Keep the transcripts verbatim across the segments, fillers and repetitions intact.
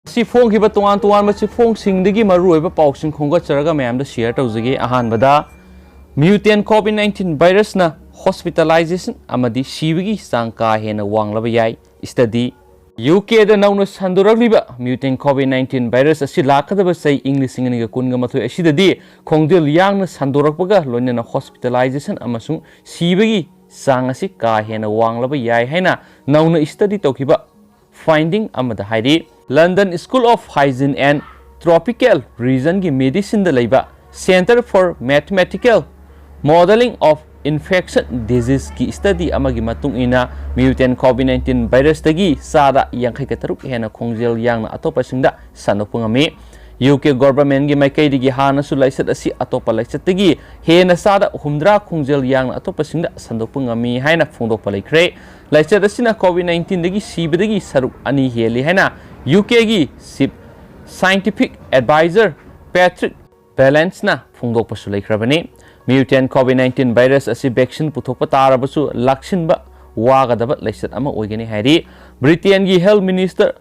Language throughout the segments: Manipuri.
ꯁꯤ ꯐꯣꯡꯈꯤꯕ ꯇꯣꯉꯥꯟ ꯇꯣꯉꯥꯟꯕ ꯆꯦꯐꯣꯡꯁꯤꯡꯗꯒꯤ ꯃꯔꯨꯑꯣꯏꯕ ꯄꯥꯎꯁꯤꯡ ꯈꯣꯝꯒꯠꯆꯔꯒ ꯃꯌꯥꯝꯗ ꯁꯤꯌꯔ ꯇꯧꯖꯒꯦ꯫ ꯑꯍꯥꯟꯕꯗ, mutant COVID nineteen virusꯅ hospitalization ꯑꯃꯗꯤ ꯁꯤꯕꯒꯤ ꯆꯥꯡ ꯀꯥ ꯍꯦꯟꯅ ꯋꯥꯡꯂꯕ ꯌꯥꯏ꯫ Study, UKꯗ ꯅꯧꯅ ꯁꯟꯗꯣꯔꯛꯂꯤꯕ mutant COVID nineteen virus ꯑꯁꯤ ꯂꯥꯛꯀꯗꯕ ꯆꯍꯤ ꯏꯪ ꯂꯤꯁꯤꯡ ꯑꯅꯤꯒ ꯀꯨꯟꯒ ꯃꯥꯊꯣꯏ ꯑꯁꯤꯗꯗꯤ ꯈꯣꯡꯖꯦꯜ ꯌꯥꯡꯅ ꯁꯟꯗꯣꯔꯛꯄꯒ ꯂꯣꯏꯅꯅ hospitalization ꯑꯃꯁꯨꯡ ꯁꯤꯕꯒꯤ ꯆꯥꯡ ꯑꯁꯤ ꯀꯥ ꯍꯦꯟꯅ ꯋꯥꯡꯂꯕ ꯌꯥꯏ ꯍꯥꯏꯅ ꯅꯧꯅ study ꯇꯧꯈꯤꯕ finding ꯑꯃꯗ ꯍꯥꯏꯔꯤ꯫ London School of Hygiene and Tropical Regionꯒꯤ medicineꯗ ꯂꯩꯕ Centre for Mathematical Modelling of Infectious Diseaseꯀꯤ study ꯑꯃꯒꯤ ꯃꯇꯨꯡ ꯏꯟꯅ, mutant COVID nineteen virusꯇꯒꯤ ꯆꯥꯗ ꯌꯥꯡꯈꯩꯒ ꯇꯔꯨꯛ ꯍꯦꯟꯅ ꯈꯣꯡꯖꯦꯜ ꯌꯥꯡꯅ ꯑꯇꯣꯞꯄꯁꯤꯡꯗ ꯁꯟꯗꯣꯛꯄ ꯉꯝꯃꯤ꯫ UK governmentꯀꯤ ꯃꯥꯏꯀꯩꯗꯒꯤ ꯍꯥꯟꯅꯁꯨ ꯂꯥꯏꯆꯠ ꯑꯁꯤ ꯑꯇꯣꯞꯄ ꯂꯥꯏꯆꯠꯇꯒꯤ ꯍꯦꯟꯅ ꯆꯥꯗ ꯍꯨꯝꯗ꯭ꯔꯥ ꯈꯣꯡꯖꯦꯜ ꯌꯥꯡꯅ ꯑꯇꯣꯞꯄꯁꯤꯡꯗ ꯁꯟꯗꯣꯛꯄ ꯉꯝꯃꯤ ꯍꯥꯏꯅ ꯐꯣꯡꯗꯣꯛꯄ ꯂꯩꯈ꯭ꯔꯦ꯫ ꯂꯥꯏꯆꯠ ꯑꯁꯤꯅ COVID nineteenꯗꯒꯤ ꯁꯤꯕꯗꯒꯤ ꯁꯔꯨꯛ ꯑꯅꯤ ꯍꯦꯜꯂꯤ ꯍꯥꯏꯅ UKꯒꯤ Chief Scientific Advisor Patrick Vallancena ꯐꯣꯡꯗꯣꯛꯄꯁꯨ ꯂꯩꯈ꯭ꯔꯕꯅꯤ꯫ Mutant COVID nineteen virus ꯑꯁꯤ vaccine ꯄꯨꯊꯣꯛꯄ ꯇꯥꯔꯕꯁꯨ ꯂꯥꯛꯁꯤꯟꯕ ꯋꯥꯒꯗꯕ ꯂꯥꯏꯆꯠ ꯑꯃ ꯑꯣꯏꯒꯅꯤ ꯍꯥꯏꯔꯤ꯫ Britainꯒꯤ Health Minister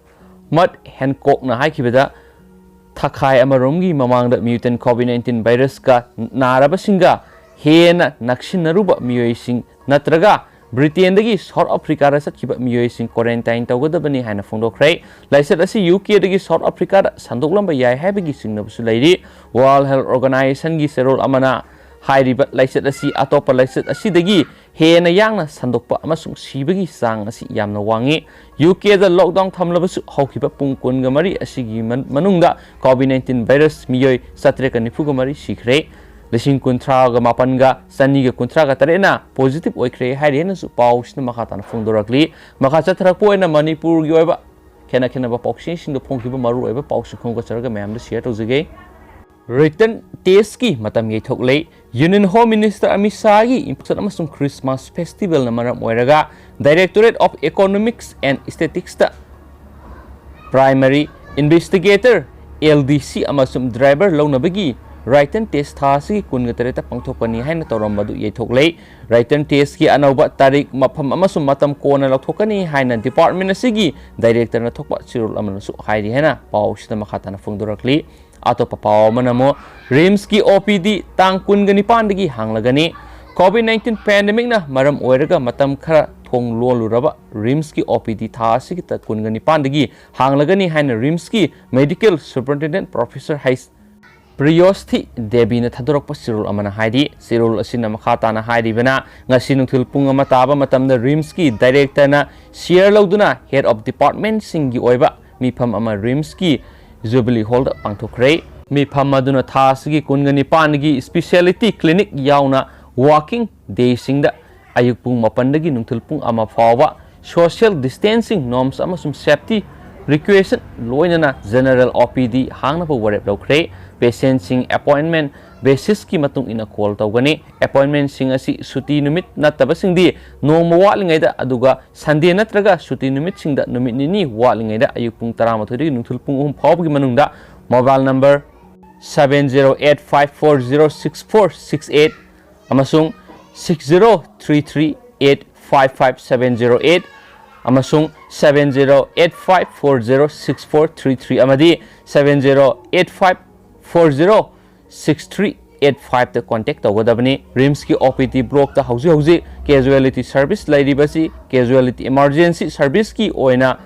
Matt Hancockꯅ ꯍꯥꯏꯈꯤꯕꯗ, ꯊꯥꯈꯥꯏ ꯑꯃꯔꯣꯝꯒꯤ ꯃꯃꯥꯡꯗ mutant COVID nineteen virusꯀ ꯅꯥꯔꯕꯁꯤꯡꯒ ꯍꯦꯟꯅ ꯅꯛꯁꯤꯟꯅꯔꯨꯕ ꯃꯤꯑꯣꯏꯁꯤꯡ ꯅꯠꯇ꯭ꯔꯒ Britainꯗꯒꯤ South Africaꯗ ꯆꯠꯈꯤꯕ ꯃꯤꯑꯣꯏꯁꯤꯡ quarantine ꯇꯧꯒꯗꯕꯅꯤ ꯍꯥꯏꯅ ꯐꯣꯡꯗꯣꯛꯈ꯭ꯔꯦ꯫ ꯂꯥꯏꯆꯠ ꯑꯁꯤ UKꯗꯒꯤ South Africaꯗ ꯁꯟꯗꯣꯛꯂꯝꯕ ꯌꯥꯏ ꯍꯥꯏꯕꯒꯤ ꯆꯤꯡꯅꯕꯁꯨ ꯂꯩꯔꯤ꯫ World Health Organizationꯒꯤ ꯆꯦꯔꯣꯜ ꯑꯃꯅ ꯍꯥꯏꯔꯤꯕ ꯂꯥꯏꯆꯠ ꯑꯁꯤ ꯑꯇꯣꯞꯄ ꯂꯥꯏꯆꯠ ꯑꯁꯤꯗꯒꯤ ꯍꯦꯟꯅ ꯌꯥꯡꯅ ꯁꯟꯗꯣꯛꯄ ꯑꯃꯁꯨꯡ ꯁꯤꯕꯒꯤ ꯆꯥꯡ ꯑꯁꯤ ꯌꯥꯝꯅ ꯋꯥꯡꯉꯤ꯫ UKꯗ lockdown ꯊꯝꯂꯕꯁꯨ ꯍꯧꯈꯤꯕ ꯄꯨꯡ ꯀꯨꯟꯒ ꯃꯔꯤ ꯑꯁꯤꯒꯤ ꯃꯅꯨꯡꯗ COVID nineteen virus ꯃꯤꯑꯣꯏ ꯆꯥꯇ꯭ꯔꯦꯠꯀ ꯅꯤꯐꯨꯒ ꯃꯔꯤ ꯁꯤꯈ꯭ꯔꯦ꯫ ꯂꯤꯁꯤꯡ ꯀꯨꯟꯊ꯭ꯔꯥꯒ ꯃꯥꯄꯟꯒ ꯆꯅꯤꯒ ꯀꯨꯟꯊ꯭ꯔꯥꯒ ꯇꯔꯦꯠꯅ positive ꯑꯣꯏꯈ꯭ꯔꯦ ꯍꯥꯏꯔꯤ ꯍꯥꯏꯅꯁꯨ ꯄꯥꯎꯁꯤꯅ ꯃꯈꯥ ꯇꯥꯅ ꯐꯣꯡꯗꯣꯔꯛꯂꯤ꯫ ꯃꯈꯥ ꯆꯠꯊꯔꯛꯄ ꯑꯣꯏꯅ ꯃꯅꯤꯄꯨꯔꯒꯤ ꯑꯣꯏꯕ ꯈꯦꯠꯅ ꯈꯦꯠꯅꯕ ꯄꯥꯎꯆꯦꯁꯤꯡꯗ ꯐꯣꯡꯈꯤꯕ ꯃꯔꯨꯑꯣꯏꯕ ꯄꯥꯎꯁꯤꯡ ꯈꯣꯝꯒꯠꯆꯔꯒ ꯃꯌꯥꯝꯗ share ꯇꯧꯖꯒꯦ꯫ Written testꯀꯤ ꯃꯇꯝ ꯌꯩꯊꯣꯛꯂꯦ꯫ Union Home Minister ꯑꯃꯤꯠ ꯁꯥꯍꯒꯤ ꯏꯟꯐꯦꯛꯁꯟ ꯑꯃꯁꯨꯡ Christmas festivalꯅ ꯃꯔꯝ ꯑꯣꯏꯔꯒ Directorate of Economics and Statisticsꯇ primary investigator, LDC ꯑꯃꯁꯨꯡ driver ꯂꯧꯅꯕꯒꯤ Written test ꯊꯥ ꯑꯁꯤꯒꯤ ꯀꯨꯟꯒ ꯇꯔꯦꯠꯇ ꯄꯥꯡꯊꯣꯛꯀꯅꯤ ꯍꯥꯏꯅ ꯇꯧꯔꯝꯕꯗꯨ ꯌꯩꯊꯣꯛꯂꯦ꯫ Written testꯀꯤ ꯑꯅꯧꯕ ꯇꯥꯔꯤꯛ, ꯃꯐꯝ ꯑꯃꯁꯨꯡ ꯃꯇꯝ ꯀꯣꯟꯅ ꯂꯧꯊꯣꯛꯀꯅꯤ ꯍꯥꯏꯅ department ꯑꯁꯤꯒꯤ directorꯅ ꯊꯣꯛꯄ ꯆꯦꯔꯣꯜ ꯑꯃꯅꯁꯨ ꯍꯥꯏꯔꯤ ꯍꯥꯏꯅ ꯄꯥꯎꯁꯤꯗ ꯃꯈꯥ ꯇꯥꯅ ꯐꯣꯡꯗꯣꯔꯛꯂꯤ꯫ ꯑꯇꯣꯞꯄ ꯄꯥꯎ ꯑꯃꯅ ꯑꯃꯨꯛ RIMSꯀꯤ OPD ꯇꯥꯡ ꯀꯨꯟꯒ ꯅꯤꯄꯥꯟꯗꯒꯤ ꯍꯥꯡꯂꯒꯅꯤ꯫ COVID nineteen pandemicꯅ ꯃꯔꯝ ꯑꯣꯏꯔꯒ ꯃꯇꯝ ꯈꯔ ꯊꯣꯡ ꯂꯣꯜꯂꯨꯔꯕ RIMSꯀꯤ OPD ꯊꯥ ꯑꯁꯤꯒꯤ ꯇꯥꯡ ꯀꯨꯟꯒ ꯅꯤꯄꯥꯟꯗꯒꯤ ꯍꯥꯡꯂꯒꯅꯤ ꯍꯥꯏꯅ RIMSꯀꯤ medical superintendent professor ꯍꯩꯁ ꯄ꯭ꯔꯤꯌꯣꯁꯊꯤ ꯗꯦꯕꯤꯅ ꯊꯥꯗꯣꯔꯛꯄ ꯆꯦꯔꯣꯜ ꯑꯃꯅ ꯍꯥꯏꯔꯤ꯫ ꯆꯦꯔꯣꯜ ꯑꯁꯤꯅ ꯃꯈꯥ ꯇꯥꯅ ꯍꯥꯏꯔꯤꯕꯅ, ꯉꯁꯤ ꯅꯨꯡꯊꯤꯜ ꯄꯨꯡ ꯑꯃ ꯇꯥꯕ ꯃꯇꯝꯗ RIMSꯀꯤ directorꯅ share ꯂꯧꯗꯨꯅ head of departmentꯁꯤꯡꯒꯤ ꯑꯣꯏꯕ ꯃꯤꯐꯝ ꯑꯃ RIMSꯀꯤ Jubilee Hallꯗ ꯄꯥꯡꯊꯣꯛꯈ꯭ꯔꯦ꯫ ꯃꯤꯐꯝ ꯑꯗꯨꯅ ꯊꯥ ꯑꯁꯤꯒꯤ ꯀꯨꯟꯒ ꯅꯤꯄꯥꯟꯒꯤ speciality clinic ꯌꯥꯎꯅ walking dayꯁꯤꯡꯗ ꯑꯌꯨꯛ ꯄꯨꯡ ꯃꯥꯄꯟꯗꯒꯤ ꯅꯨꯡꯊꯤꯜ ꯄꯨꯡ ꯑꯃ ꯐꯥꯎꯕ social distancing norms ꯑꯃꯁꯨꯡ safety precaution ꯂꯣꯏꯅꯅ general OPD ꯍꯥꯡꯅꯕ ꯋꯥꯔꯦꯞ ꯂꯧꯈ꯭ꯔꯦ꯫ Patientꯁꯤꯡ appointment basisꯀꯤ ꯃꯇꯨꯡ ꯏꯟꯅ call ꯇꯧꯒꯅꯤ꯫ Appointmentꯁꯤꯡ ꯑꯁꯤ ꯁꯨꯇꯤ ꯅꯨꯃꯤꯠ ꯅꯠꯇꯕꯁꯤꯡꯗꯤ ꯅꯣꯡꯃ ꯋꯥꯠꯂꯤꯉꯩꯗ, ꯑꯗꯨꯒ Sunday ꯅꯠꯇ꯭ꯔꯒ ꯁꯨꯇꯤ ꯅꯨꯃꯤꯠꯁꯤꯡꯗ ꯅꯨꯃꯤꯠ ꯅꯤꯅꯤ ꯋꯥꯠꯂꯤꯉꯩꯗ ꯑꯌꯨꯛ ꯄꯨꯡ ꯇꯔꯥꯃꯥꯊꯣꯏꯗꯒꯤ ꯅꯨꯡꯊꯤꯜ ꯄꯨꯡ ꯑꯍꯨꯝ ꯐꯥꯎꯕꯒꯤ ꯃꯅꯨꯡꯗ mobile number seven zero eight five four zero six four six eight ꯑꯃꯁꯨꯡ six zero three three eight five five seven zero eight ꯑꯃꯁꯨꯡ seven zero eight five four zero six four three three ꯑꯃꯗꯤ seven zero eight five four zero six three eight fiveꯇ contact ꯇꯧꯒꯗꯕꯅꯤ꯫ RIMSꯀꯤ OPD blockꯇ ꯍꯧꯖꯤꯛ ꯍꯧꯖꯤꯛ casualty service ꯂꯩꯔꯤꯕꯁꯤ casualty emergency serviceꯀꯤ ꯑꯣꯏꯅ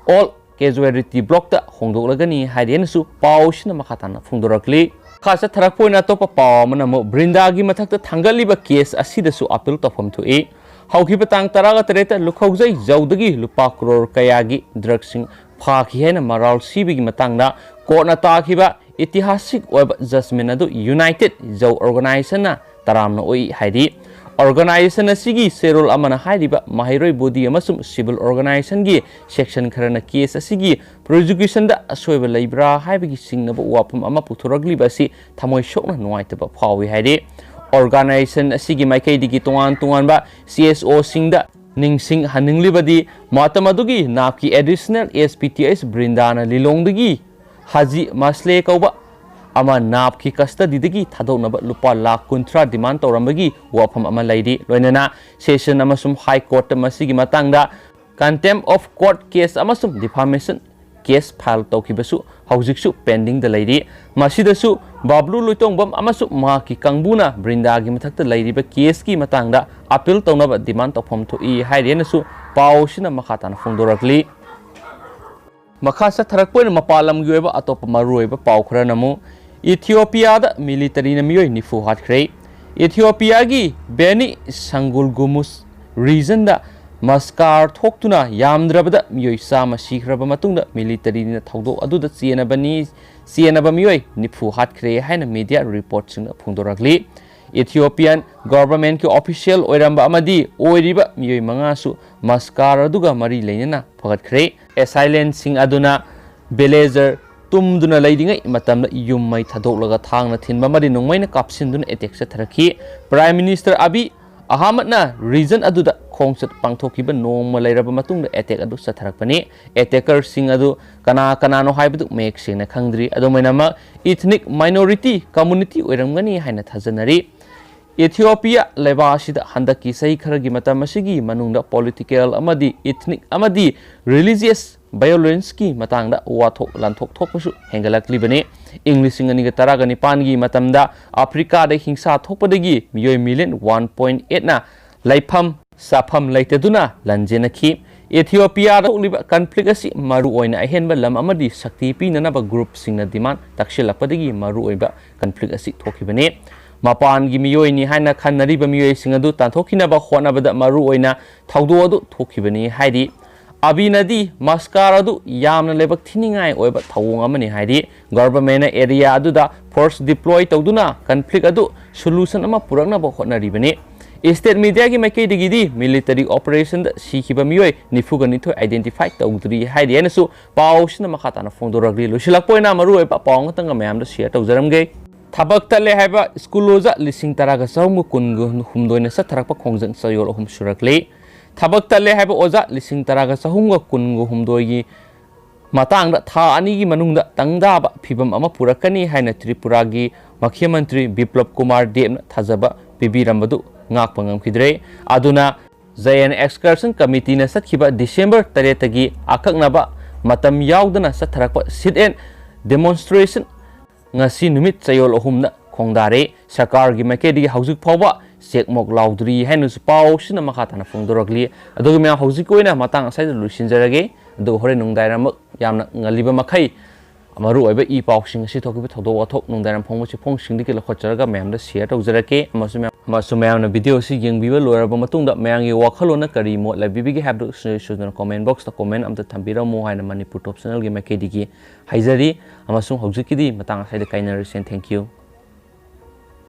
all casualty blockꯇ ꯍꯣꯡꯗꯣꯛꯂꯒꯅꯤ ꯍꯥꯏꯔꯦꯅꯁꯨ ꯄꯥꯎꯁꯤꯅ ꯃꯈꯥ ꯇꯥꯅ ꯐꯣꯡꯗꯣꯔꯛꯂꯤ꯫ ꯃꯈꯥ ꯆꯠꯊꯔꯛꯄ ꯑꯣꯏꯅ ꯑꯇꯣꯞꯄ ꯄꯥꯎ ꯑꯃꯅ ꯑꯃꯨꯛ ꯕ꯭ꯔꯤꯟꯗꯥꯒꯤ ꯃꯊꯛꯇ ꯊꯥꯡꯒꯠꯂꯤꯕ case ꯑꯁꯤꯗꯁꯨ appeal ꯇꯧꯐꯝ ꯊꯣꯛꯏ꯫ ꯍꯧꯈꯤꯕ ꯇꯥꯡ ꯇꯔꯥꯒ ꯇꯔꯦꯠꯇ ꯂꯨꯈꯧꯖꯩ ꯖꯧꯗꯒꯤ ꯂꯨꯄꯥ ꯀ꯭ꯔꯣꯔ ꯀꯌꯥꯒꯤ ꯗ꯭ꯔꯒꯁꯤꯡ ꯐꯥꯈꯤ ꯍꯥꯏꯅ ꯃꯔꯥꯜ ꯁꯤꯕꯒꯤ ꯃꯇꯥꯡꯗ ꯀꯣꯔꯠꯅ ꯇꯥꯈꯤꯕ ꯏꯇꯤꯍꯥꯁꯤꯛ ꯑꯣꯏꯕ judgment ꯑꯗꯨ ꯌꯨꯅꯥꯏꯇꯦꯗ ꯖꯧ ꯑꯣꯔꯒꯅꯥꯏꯖꯦꯁꯟꯅ ꯇꯔꯥꯝꯅ ꯑꯣꯛꯏ ꯍꯥꯏꯔꯤ꯫ ꯑꯣꯔꯒꯅꯥꯏꯖꯦꯁꯟ ꯑꯁꯤꯒꯤ ꯆꯦꯔꯣꯜ ꯑꯃꯅ ꯍꯥꯏꯔꯤꯕ ꯃꯍꯩꯔꯣꯏ ꯕꯣꯗꯤ ꯑꯃꯁꯨꯡ ꯁꯤꯚꯤꯜ ꯑꯣꯔꯒꯅꯥꯏꯖꯦꯁꯟꯒꯤ ꯁꯦꯛꯁꯟ ꯈꯔꯅ ꯀꯦꯁ ꯑꯁꯤꯒꯤ ꯄ꯭ꯔꯣꯁꯤꯀ꯭ꯌꯨꯁꯟꯗ ꯑꯁꯣꯏꯕ ꯂꯩꯕ꯭ꯔꯥ ꯍꯥꯏꯕꯒꯤ ꯆꯤꯡꯅꯕ ꯋꯥꯐꯝ ꯑꯃ ꯄꯨꯊꯣꯔꯛꯂꯤꯕ ꯑꯁꯤ ꯊꯃꯣꯏ ꯁꯣꯛꯅ ꯅꯨꯡꯉꯥꯏꯇꯕ ꯐꯥꯎꯏ ꯍꯥꯏꯔꯤ꯫ ꯑꯣꯔꯒꯅꯥꯏꯖꯦꯁꯟ ꯑꯁꯤꯒꯤ ꯃꯥꯏꯀꯩꯗꯒꯤ ꯇꯣꯉꯥꯟ ꯇꯣꯉꯥꯟꯕ ꯁꯤ ꯑꯦꯁ ꯑꯣꯁꯤꯡꯗ ꯅꯤꯡꯁꯤꯡꯍꯟꯅꯤꯡꯂꯤꯕꯗꯤ, ꯃꯇꯝ ꯑꯗꯨꯒꯤ ꯅꯥꯞꯀꯤ additional S P T H ꯕ꯭ꯔꯤꯟꯗꯥꯅ ꯂꯤꯂꯣꯡꯗꯒꯤ ꯍꯥꯖꯤ ꯃꯥꯁꯂꯦ ꯀꯧꯕ ꯑꯃ ꯅꯥꯞꯀꯤ custody ꯗꯒꯤ ꯊꯥꯗꯣꯛꯅꯕ ꯂꯨꯄꯥ ꯂꯥꯈ ꯀꯨꯟꯊ꯭ꯔꯥ demand ꯇꯧꯔꯝꯕꯒꯤ ꯋꯥꯐꯝ ꯑꯃ ꯂꯩꯔꯤ꯫ ꯂꯣꯏꯅꯅ Session ꯑꯃꯁꯨꯡ High Court ꯇ ꯃꯁꯤꯒꯤ ꯃꯇꯥꯡꯗ contempt of court case ꯑꯃꯁꯨꯡ defamation case file ꯇꯧꯈꯤꯕꯁꯨ ꯍꯧꯖꯤꯛꯁꯨ pending ꯗ ꯂꯩꯔꯤ꯫ ꯃꯁꯤꯗꯁꯨ ꯕꯥꯕ꯭ꯂꯨ ꯂꯣꯏꯇꯣꯡꯕꯝ ꯑꯃꯁꯨꯡ ꯃꯍꯥꯛꯀꯤ ꯀꯥꯡꯕꯨꯅ ꯕ꯭ꯔꯤꯟꯗꯥꯒꯤ ꯃꯊꯛꯇ ꯂꯩꯔꯤꯕ case ꯀꯤ ꯃꯇꯥꯡꯗ appeal ꯇꯧꯅꯕ demand ꯇꯧꯐꯝ ꯊꯣꯛꯏ ꯍꯥꯏꯔꯦꯅꯁꯨ ꯄꯥꯎ ꯑꯁꯤꯅ ꯃꯈꯥ ꯇꯥꯅ ꯐꯣꯡꯗꯣꯔꯛꯂꯤ꯫ ꯃꯈꯥ ꯆꯠꯊꯔꯛꯄ ꯑꯣꯏꯅ ꯃꯄꯥꯟ ꯂꯝꯒꯤ ꯑꯣꯏꯕ ꯑꯇꯣꯞꯄ ꯃꯔꯨꯑꯣꯏꯕ ꯄꯥꯎ ꯈꯔꯅ ꯑꯃꯨꯛ, ꯏꯊꯤꯑꯣꯄꯤꯌꯥꯗ military ꯅ ꯃꯤꯑꯣꯏ ꯅꯤꯐꯨ ꯍꯥꯠꯈ꯭ꯔꯦ꯫ ꯏꯊꯤꯑꯣꯄꯤꯌꯥꯒꯤ ꯕꯦꯅꯤ ꯁꯪꯒꯨꯜ ꯒꯨꯃꯨꯁ region ꯗ massacre ꯊꯣꯛꯇꯨꯅ ꯌꯥꯝꯗ꯭ꯔꯕꯗ ꯃꯤꯑꯣꯏ ꯆꯥꯝꯃ ꯁꯤꯈ꯭ꯔꯕ ꯃꯇꯨꯡꯗ military ꯅ ꯊꯧꯗꯣꯛ ꯑꯗꯨꯗ ꯆꯦꯟꯅꯕꯅꯤ, ꯆꯦꯟꯅꯕ ꯃꯤꯑꯣꯏ ꯅꯤꯐꯨ ꯍꯥꯠꯈ꯭ꯔꯦ ꯍꯥꯏꯅ media report ꯁꯤꯡꯅ ꯐꯣꯡꯗꯣꯔꯛꯂꯤ꯫ Ethiopian government ꯀꯤ official ꯑꯣꯏꯔꯝꯕ ꯑꯃꯗꯤ ꯑꯣꯏꯔꯤꯕ ꯃꯤꯑꯣꯏ ꯃꯉꯥꯁꯨ massacre ꯑꯗꯨꯒ ꯃꯔꯤ ꯂꯩꯅꯅ ꯐꯒꯠꯈ꯭ꯔꯦ꯫ Assailant ꯁꯤꯡ ꯑꯗꯨꯅ villager ꯇꯨꯝꯗꯨꯅ ꯂꯩꯔꯤꯉꯩ ꯃꯇꯝꯗ ꯌꯨꯝ ꯃꯩ ꯊꯥꯗꯣꯛꯂꯒ ꯊꯥꯡꯅ ꯊꯤꯟꯕ ꯑꯃꯗꯤ ꯅꯣꯡꯃꯩꯅ ꯀꯥꯞꯁꯤꯟꯗꯨꯅ attack ꯆꯠꯊꯔꯛꯈꯤ꯫ Prime Minister ꯑꯕꯤ ꯑꯍꯃꯠꯅ region ꯑꯗꯨꯗ ꯈꯣꯡꯆꯠ ꯄꯥꯡꯊꯣꯛꯈꯤꯕ ꯅꯣꯡꯃ ꯂꯩꯔꯕ ꯃꯇꯨꯡꯗ attack ꯑꯗꯨ ꯆꯠꯊꯔꯛꯄꯅꯤ꯫ Attacker ꯁꯤꯡ ꯑꯗꯨ ꯀꯅꯥ ꯀꯅꯥꯅꯣ ꯍꯥꯏꯕꯗꯨ ꯃꯌꯦꯛ ꯁꯦꯡꯅ ꯈꯪꯗ꯭ꯔꯤ꯫ ꯑꯗꯨꯝ ꯑꯣꯏꯅꯃꯛ, ethnic minority community ꯑꯣꯏꯔꯝꯒꯅꯤ ꯍꯥꯏꯅ ꯊꯥꯖꯅꯔꯤ꯫ ꯏꯊꯤꯑꯣꯄꯤꯌꯥ ꯂꯩꯕꯥꯛ ꯑꯁꯤꯗ ꯍꯟꯗꯛꯀꯤ ꯆꯍꯤ ꯈꯔꯒꯤ ꯃꯇꯝ ꯑꯁꯤꯒꯤ ꯃꯅꯨꯡꯗ political ꯑꯃꯗꯤ ethnic ꯑꯃꯗꯤ religious violence ꯀꯤ ꯃꯇꯥꯡꯗ ꯋꯥꯊꯣꯛ ꯂꯥꯟꯊꯣꯛ ꯊꯣꯛꯄꯁꯨ ꯍꯦꯟꯒꯠꯂꯛꯂꯤꯕꯅꯤ꯫ ꯏꯪ ꯂꯤꯁꯤꯡ ꯑꯅꯤꯒ ꯇꯔꯥꯒ ꯅꯤꯄꯥꯟꯒꯤ ꯃꯇꯝꯗ ꯑꯐ꯭ꯔꯤꯀꯥꯗ ꯍꯤꯡꯁꯥ ꯊꯣꯛꯄꯗꯒꯤ ꯃꯤꯑꯣꯏ million one point eight ꯅ ꯂꯩꯐꯝ ꯆꯥꯐꯝ ꯂꯩꯇꯗꯨꯅ ꯂꯥꯟꯖꯦꯟꯅꯈꯤ꯫ ꯏꯊꯤꯑꯣꯄꯤꯌꯥꯗ ꯊꯣꯛꯂꯤꯕ conflict ꯑꯁꯤ ꯃꯔꯨꯑꯣꯏꯅ ꯑꯍꯦꯟꯕ ꯂꯝ ꯑꯃꯗꯤ ꯁꯛꯇꯤ ꯄꯤꯅꯅꯕ group ꯁꯤꯡꯅ demand ꯇꯛꯁꯤꯜꯂꯛꯄꯗꯒꯤ ꯃꯔꯨꯑꯣꯏꯕ conflict ꯑꯁꯤ ꯊꯣꯛꯈꯤꯕꯅꯤ꯫ ꯃꯄꯥꯟꯒꯤ ꯃꯤꯑꯣꯏꯅꯤ ꯍꯥꯏꯅ ꯈꯟꯅꯔꯤꯕ ꯃꯤꯑꯣꯏꯁꯤꯡ ꯑꯗꯨ ꯇꯥꯟꯊꯣꯛꯈꯤꯅꯕ ꯍꯣꯠꯅꯕꯗ ꯃꯔꯨꯑꯣꯏꯅ ꯊꯧꯗꯣꯛ ꯑꯗꯨ ꯊꯣꯛꯈꯤꯕꯅꯤ ꯍꯥꯏꯔꯤ꯫ ꯑꯕꯤꯅꯗꯤ massacre ꯑꯗꯨ ꯌꯥꯝꯅ ꯂꯥꯏꯕꯛ ꯊꯤꯅꯤꯡꯉꯥꯏ ꯑꯣꯏꯕ ꯊꯧꯑꯣꯡ ꯑꯃꯅꯤ ꯍꯥꯏꯔꯤ꯫ Government ꯅ area ꯑꯗꯨꯗ force deploy ꯇꯧꯗꯨꯅ conflict ꯑꯗꯨ solution ꯑꯃ ꯄꯨꯔꯛꯅꯕ ꯍꯣꯠꯅꯔꯤꯕꯅꯤ꯫ State media ꯒꯤ ꯃꯥꯏꯀꯩꯗꯒꯤꯗꯤ military operation ꯗ ꯁꯤꯈꯤꯕ ꯃꯤꯑꯣꯏ ꯅꯤꯐꯨꯒ ꯅꯤꯊꯣꯏ identify ꯇꯧꯗ꯭ꯔꯤ ꯍꯥꯏꯔꯤ ꯍꯥꯏꯅꯁꯨ ꯄꯥꯎꯁꯤꯅ ꯃꯈꯥ ꯇꯥꯅ ꯐꯣꯡꯗꯣꯔꯛꯂꯤ꯫ ꯂꯣꯏꯁꯤꯜꯂꯛꯄ ꯑꯣꯏꯅ ꯃꯔꯨꯑꯣꯏꯕ ꯄꯥꯎ ꯑꯃꯇꯪꯒ ꯃꯌꯥꯝꯗ share ꯇꯧꯖꯔꯝꯒꯦ꯫ ꯊꯕꯛ ꯇꯠꯂꯦ ꯍꯥꯏꯕ ꯁ꯭ꯀꯨꯜ ꯑꯣꯖꯥ ꯂꯤꯁꯤꯡ ꯇꯔꯥꯒ ꯆꯍꯨꯝꯒ ꯀꯨꯟꯒ ꯍꯨꯝꯗꯣꯏꯅ ꯆꯠꯊꯔꯛꯄ ꯈꯣꯡꯖꯪ ꯆꯌꯣꯜ ꯑꯍꯨꯝ ꯁꯨꯔꯛꯂꯤ꯫ ꯊꯕꯛ ꯇꯠꯂꯦ ꯍꯥꯏꯕ ꯑꯣꯖꯥ ꯂꯤꯁꯤꯡ ꯇꯔꯥꯒ ꯆꯍꯨꯝꯒ ꯀꯨꯟꯒ ꯍꯨꯝꯗꯣꯏꯒꯤ ꯃꯇꯥꯡꯗ ꯊꯥ ꯑꯅꯤꯒꯤ ꯃꯅꯨꯡꯗ ꯇꯪꯗꯥꯕ ꯐꯤꯕꯝ ꯑꯃ ꯄꯨꯔꯛꯀꯅꯤ ꯍꯥꯏꯅ ꯇ꯭ꯔꯤꯄꯨꯔꯥꯒꯤ ꯃꯨꯈ꯭ꯌ ꯃꯟꯇ꯭ꯔꯤ ꯕꯤꯄ꯭ꯂꯕ ꯀꯨꯃꯥꯔ ꯗꯦꯕꯅ ꯊꯥꯖꯕ ꯄꯤꯕꯤꯔꯝꯕꯗꯨ ꯉꯥꯛꯄ ꯉꯝꯈꯤꯗ꯭ꯔꯦ꯫ ꯑꯗꯨꯅ ꯖꯌꯟ ꯑꯦꯛꯁꯀꯔꯁꯟ ꯀꯃꯤꯇꯤꯅ ꯆꯠꯈꯤꯕ ꯗꯤꯁꯦꯝꯕꯔ ꯇꯔꯦꯠꯇꯒꯤ ꯑꯀꯛꯅꯕ ꯃꯇꯝ ꯌꯥꯎꯗꯅ ꯆꯠꯊꯔꯛꯄ sit-in demonstration ꯉꯁꯤ ꯅꯨꯃꯤꯠ ꯆꯌꯣꯜ ꯑꯍꯨꯝꯗ ꯈꯣꯡꯗꯥꯔꯦ꯫ ꯁꯔꯀꯥꯔꯒꯤ ꯃꯥꯏꯀꯩꯗꯒꯤ ꯍꯧꯖꯤꯛ ꯐꯥꯎꯕ ꯆꯦꯛꯃꯣꯛ ꯂꯥꯎꯗ꯭ꯔꯤ ꯍꯥꯏꯅꯁꯨ ꯄꯥꯎꯁꯤꯅ ꯃꯈꯥ ꯇꯥꯅ ꯐꯣꯡꯗꯣꯔꯛꯂꯤ꯫ ꯑꯗꯨꯒ ꯃꯌꯥꯝ, ꯍꯧꯖꯤꯛꯀꯤ ꯑꯣꯏꯅ ꯃꯇꯥꯡ ꯑꯁ꯭ꯋꯥꯏꯗ ꯂꯣꯏꯁꯤꯟꯖꯔꯒꯦ꯫ ꯑꯗꯨꯒ ꯍꯣꯔꯦꯟ ꯅꯨꯡꯗꯥꯡꯋꯥꯏꯔꯝꯃꯛ ꯌꯥꯝꯅ ꯉꯜꯂꯤꯕ ꯃꯈꯩ ꯃꯔꯨꯑꯣꯏꯕ ꯏ ꯄꯥꯎꯁꯤꯡ ꯑꯁꯤ ꯊꯣꯛꯈꯤꯕ ꯊꯧꯗꯣꯛ ꯋꯥꯊꯣꯛ ꯅꯨꯡꯗꯥꯡꯋꯥꯏꯔꯝ ꯐꯣꯡꯕꯁꯤ ꯐꯣꯡꯁꯤꯡꯗꯒꯤ ꯂꯧꯈꯠꯆꯔꯒ ꯃꯌꯥꯝꯗ ꯁꯤꯌꯔ ꯇꯧꯖꯔꯛꯀꯦ꯫ ꯑꯃꯁꯨꯡ ꯃꯌꯥꯝ, ꯑꯃꯁꯨꯡ ꯃꯌꯥꯝꯅ ꯚꯤꯗꯤꯑꯣ ꯑꯁꯤ ꯌꯦꯡꯕꯤꯕ ꯂꯣꯏꯔꯕ ꯃꯇꯨꯡꯗ ꯃꯌꯥꯝꯒꯤ ꯋꯥꯈꯜꯂꯣꯟꯅ ꯀꯔꯤ ꯃꯣꯠ ꯂꯩꯕꯤꯕꯒꯦ ꯍꯥꯏꯕꯗꯨ ꯁꯣꯏꯗꯅ ꯀꯣꯃꯦꯟ ꯕꯣꯛꯁꯇ ꯀꯣꯃꯦꯟ ꯑꯝꯇ ꯊꯝꯕꯤꯔꯝꯃꯨ ꯍꯥꯏꯅ ꯃꯅꯤꯄꯨꯔ ꯇꯣꯞ ꯆꯦꯅꯦꯜꯒꯤ ꯃꯥꯏꯀꯩꯗꯒꯤ ꯍꯥꯏꯖꯔꯤ꯫ ꯑꯃꯁꯨꯡ ꯍꯧꯖꯤꯛꯀꯤꯗꯤ ꯃꯇꯥꯡ ꯑꯁ꯭ꯋꯥꯏꯗ ꯀꯥꯏꯅꯔꯁꯦ꯫ Thank you꯫